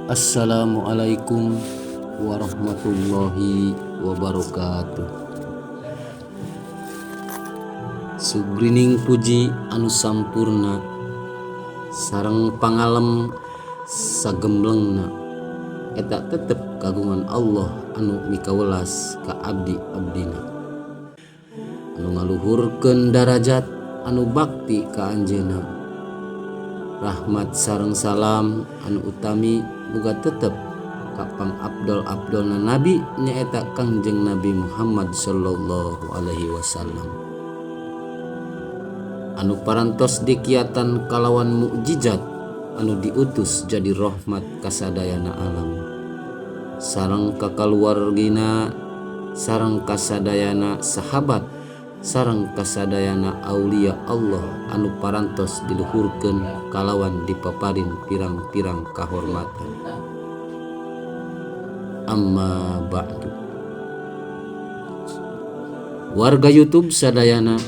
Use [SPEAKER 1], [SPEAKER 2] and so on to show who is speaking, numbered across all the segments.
[SPEAKER 1] Assalamualaikum warahmatullahi wabarakatuh. Sugrining puji anu sampurna sareng pangalem sagemblengna eta tetep kagungan Allah anu mikawelas ka abdi-abdina anu ngaluhurkeun darajat anu bakti ka anjeunna. Rahmat sareng salam anu utami muga tetep ka pangabdol-abdolna nabi nyaeta Kangjeng Nabi Muhammad sallallahu alaihi wasallam anu parantos dikiatan kalawan mukjizat anu diutus jadi rahmat kasadayana alam sareng kakaluargina sareng kasadayana sahabat sareng kasadayana aulia Allah anu parantos diluhurkeun kalawan dipaparin pirang-pirang kahormatan. Amma ba'du. Warga YouTube sadayana,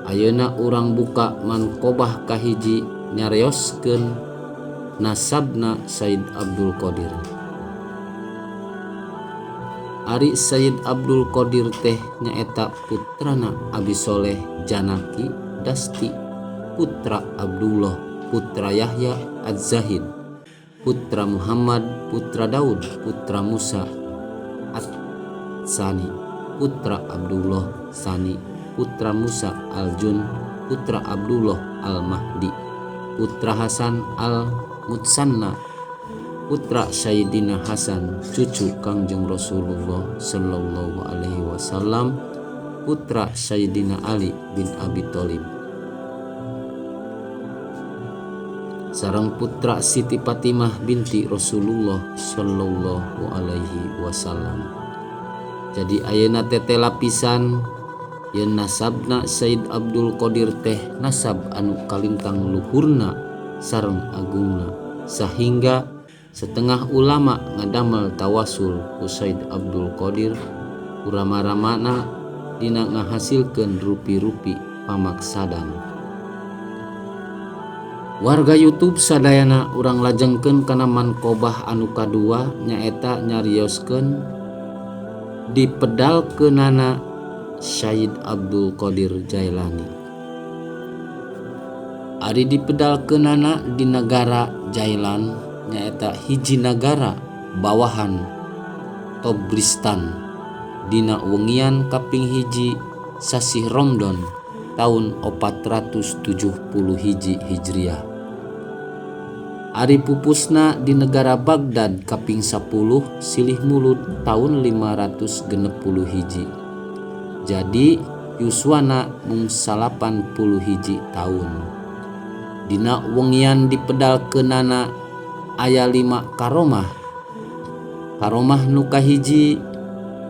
[SPEAKER 1] ayeuna urang buka manqobah kahiji nyarioskeun nasabna Sayyid Abdul Qadir. Ari Sayyid Abdul Qadir teh nyaeta putrana Abi Soleh Janaki Dasti, putra Abdullah, putra Yahya Az-Zahid, putra Muhammad, putra Daud, putra Musa At-Sani, putra Abdullah Sani, putra Musa Al-Jun, putra Abdullah Al-Mahdi, putra Hasan Al-Mutsanna, putra Sayyidina Hasan, cucu Kangjeng Rasulullah sallallahu alaihi wasallam, putra Sayyidina Ali bin Abi Thalib, sareng putra Siti Fatimah binti Rasulullah sallallahu alaihi wasallam. Jadi ayeuna teh lapisan yen nasabna Sayyid Abdul Qadir teh nasab anu kalintang luhurna sareng agungna, sehingga setengah ulama ngadamel tawasul ku Sayyid Abdul Qadir urama-ramana dina ngahasilkeun rupi-rupi pamaksadan. Warga YouTube sadayana urang lajengkeun kana manqobah anu kadua nyaeta nyarioskeun dipedalkeunana Sayyid Abdul Qadir Jailani. Ari dipedalkeunana di nagara Jailan nyaeta hiji nagara bawahan Tobristan dina wengian kaping hiji sasih Ramadan tahun 471 Hijriah. Ari pupusna di negara Baghdad kaping 10 silih mulud tahun 561. Jadi yuswana mung 81 tahun. Dina wengian dipedalkeunana aya 5 karomah. Karomah nu kahiji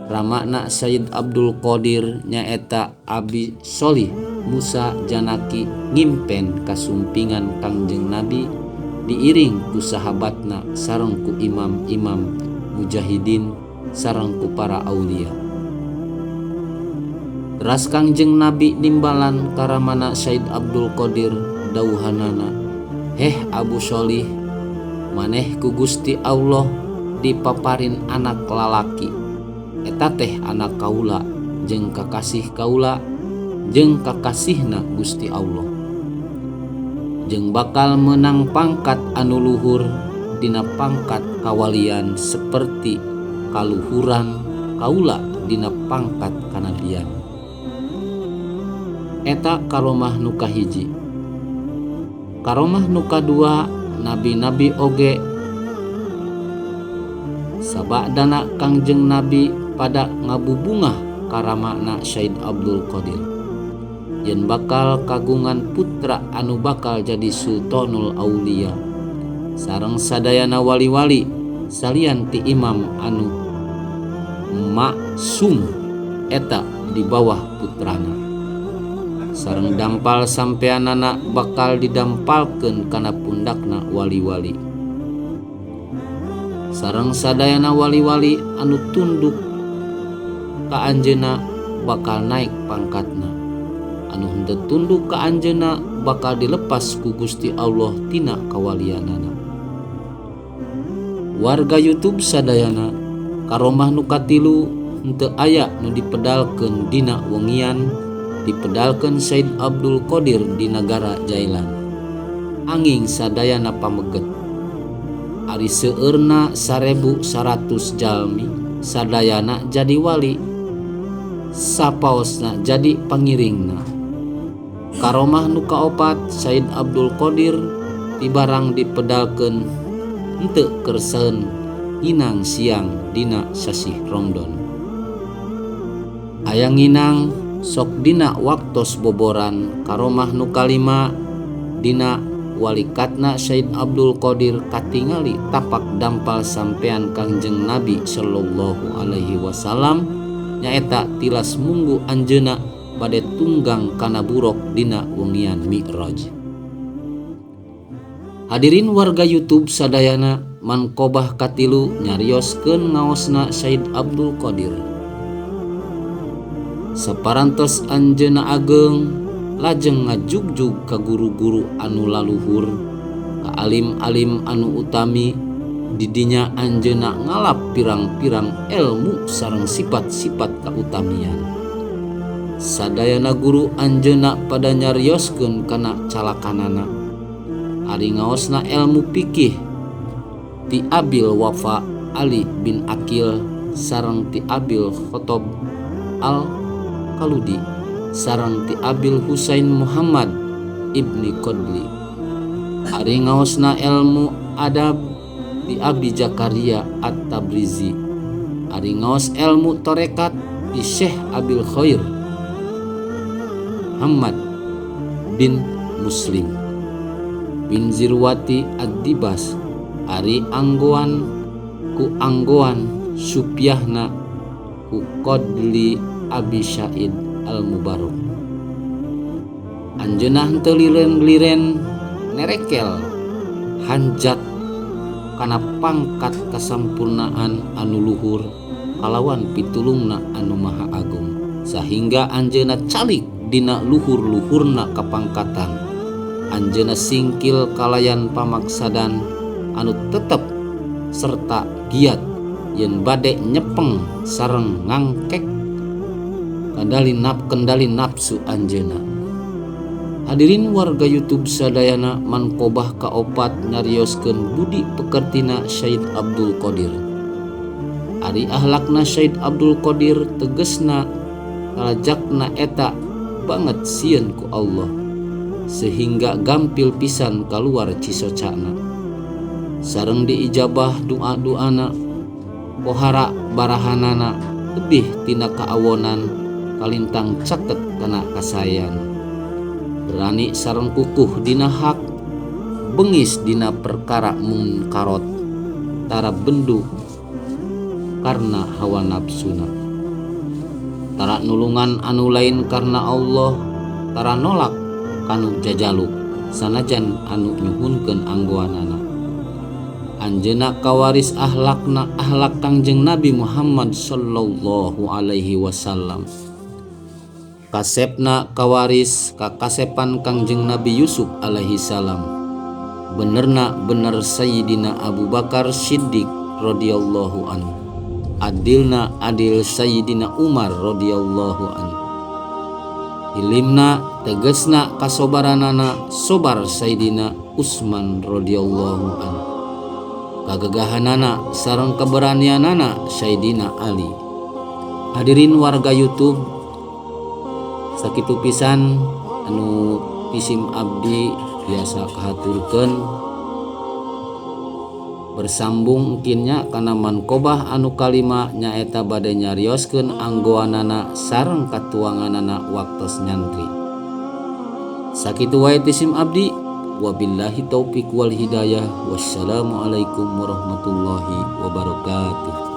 [SPEAKER 1] ramakna Sayyid Abdul Qadir nyaeta Abi Sholih Musa Janaki ngimpen kasumpingan Kangjeng Nabi diiring ku sahabatna sareng ku imam-imam mujahidin sareng ku para aulia. Teras Kangjeng Nabi nimbalan karamana Sayyid Abdul Qadir dawuhanana, "Heh Abu Sholih, maneh ku Gusti Allah dipaparin anak lalaki, eta teh anak kaula jeung kakasih kaula jeung kakasihna Gusti Allah, jeung bakal menang pangkat anu luhur dina pangkat kawalian seperti kaluhuran kaula dina pangkat kanabian." Eta karomah nu kahiji. Karomah nu kadua, nabi-nabi oge sabadana Kangjeng Nabi pada ngabubungah karamakna Sayyid Abdul Qadir yen bakal kagungan putra anu bakal jadi Sultanul Aulia sareng sadayana wali-wali salian ti imam anu maksum eta di bawah putrana sareng dampal sampeanana bakal didampalkeun kana pundakna wali-wali sareng sadayana wali-wali anu tunduk ka anjeunna bakal naik pangkatna, anu henteu tunduk ka anjeunna bakal dilepas ku Gusti Allah tina kawalianana. Warga YouTube sadayana karomah nu katilu henteu aya nu dipedalkeun dina wengian dipedalkeun Said Abdul Qadir di nagara Jailan. Anging sadayana pameget. Ari seueurna 1100 jalmi sadayana jadi wali. Sapaosna jadi pangiringna. Karomah nu kaopat Said Abdul Qadir tibarang dipedalkeun henteu kerseun nginang siang dina sasih Ramadan. Aya nginang sok dina waktos boboran. Karomah nu kalima dina walikatna Said Abdul Qadir katingali tapak dampal sampean Kangjeng Nabi sallallahu alaihi wasallam nyaeta tilas munggu anjeunna bade tunggang kana buruk dina wengian Mi'raj. Hadirin warga YouTube sadayana manqobah katilu nyarioskeun ngaosna Said Abdul Qadir. Saparantos anjeunna ageng lajeng ngajugjug ka guru-guru anu laluhur, ka alim-alim anu utami, didinya anjeunna ngalap pirang-pirang ilmu sareng sifat-sifat kautamian. Sadayana guru anjeunna pada nyarioskeun kana calakanana. Ari ngaosna ilmu fikih ti Abil Wafa Ali bin Akil sareng ti Abil Khotob Al Kaludi sareng ti Abil Husain Muhammad Ibni Qadli. Ari ngaosna ilmu adab ti Abi Zakaria At-Tabrizi. Ari ngaos ilmu tarekat ti Syekh Abil Khair Muhammad bin Muslim bin Zirwati Ad-Dibas. Ari anggoan ku anggoan supiahna ku Qadli Abi Syaid Al-Mubarok. Anjeunna henteu liren-liren nerekel hanjat kana pangkat kasampurnaan anu luhur kalawan pitulungna anu maha agung, sahingga anjeunna calik dina luhur-luhurna kapangkatan. Anjeunna singkil kalayan pamaksadan anu tetep serta giat yen bade nyepeng sareng ngangkek kendali nafsu anjeunna. Hadirin warga YouTube sadayana manqobah kaopat nyarioskeun budi pekertina Said Abdul Qadir. Ari ahlakna Said Abdul Qadir tegesna kalajakna eta banget sieun ku Allah sehingga gampil pisan kaluar cisocana. Sareng diijabah doa-doana, pohara barahanana lebih tina kaawonan kalintang caket kana kasayan. Berani sareng kukuh dina hak, bengis dina perkara munkarot, tara bendu karena hawa nafsuna. Tara nulungan anu lain karena Allah, tara nolak kanu jajaluk sanajan anu nyuhunkeun anggoanana. Anjeunna kawaris ahlakna ahlak Kangjeng Nabi Muhammad sallallahu alaihi wasallam. Kasepna kawaris kakasepan Kangjeng Nabi Yusuf alaihi salam. Benerna bener Sayyidina Abu Bakar Siddiq radhiyallahu anhu. Adilna adil Sayyidina Umar radhiyallahu anhu. Ilimna tegesna kasobaranana sobar Sayyidina Utsman radhiyallahu anhu. Kagagahanana sareng keberanianana Sayyidina Ali. Hadirin warga YouTube, sakitu pisan anu pisim abdi biasa kahaturkeun. Bersambung mungkinnya kana manqobah anu kalima nyaeta bade nyarioskeun anggoanana sareng katuanganana waktos nyantri. Sakitu wae tisim abdi. Wabillahi taufik wal hidayah. Wassalamualaikum warahmatullahi wabarakatuh.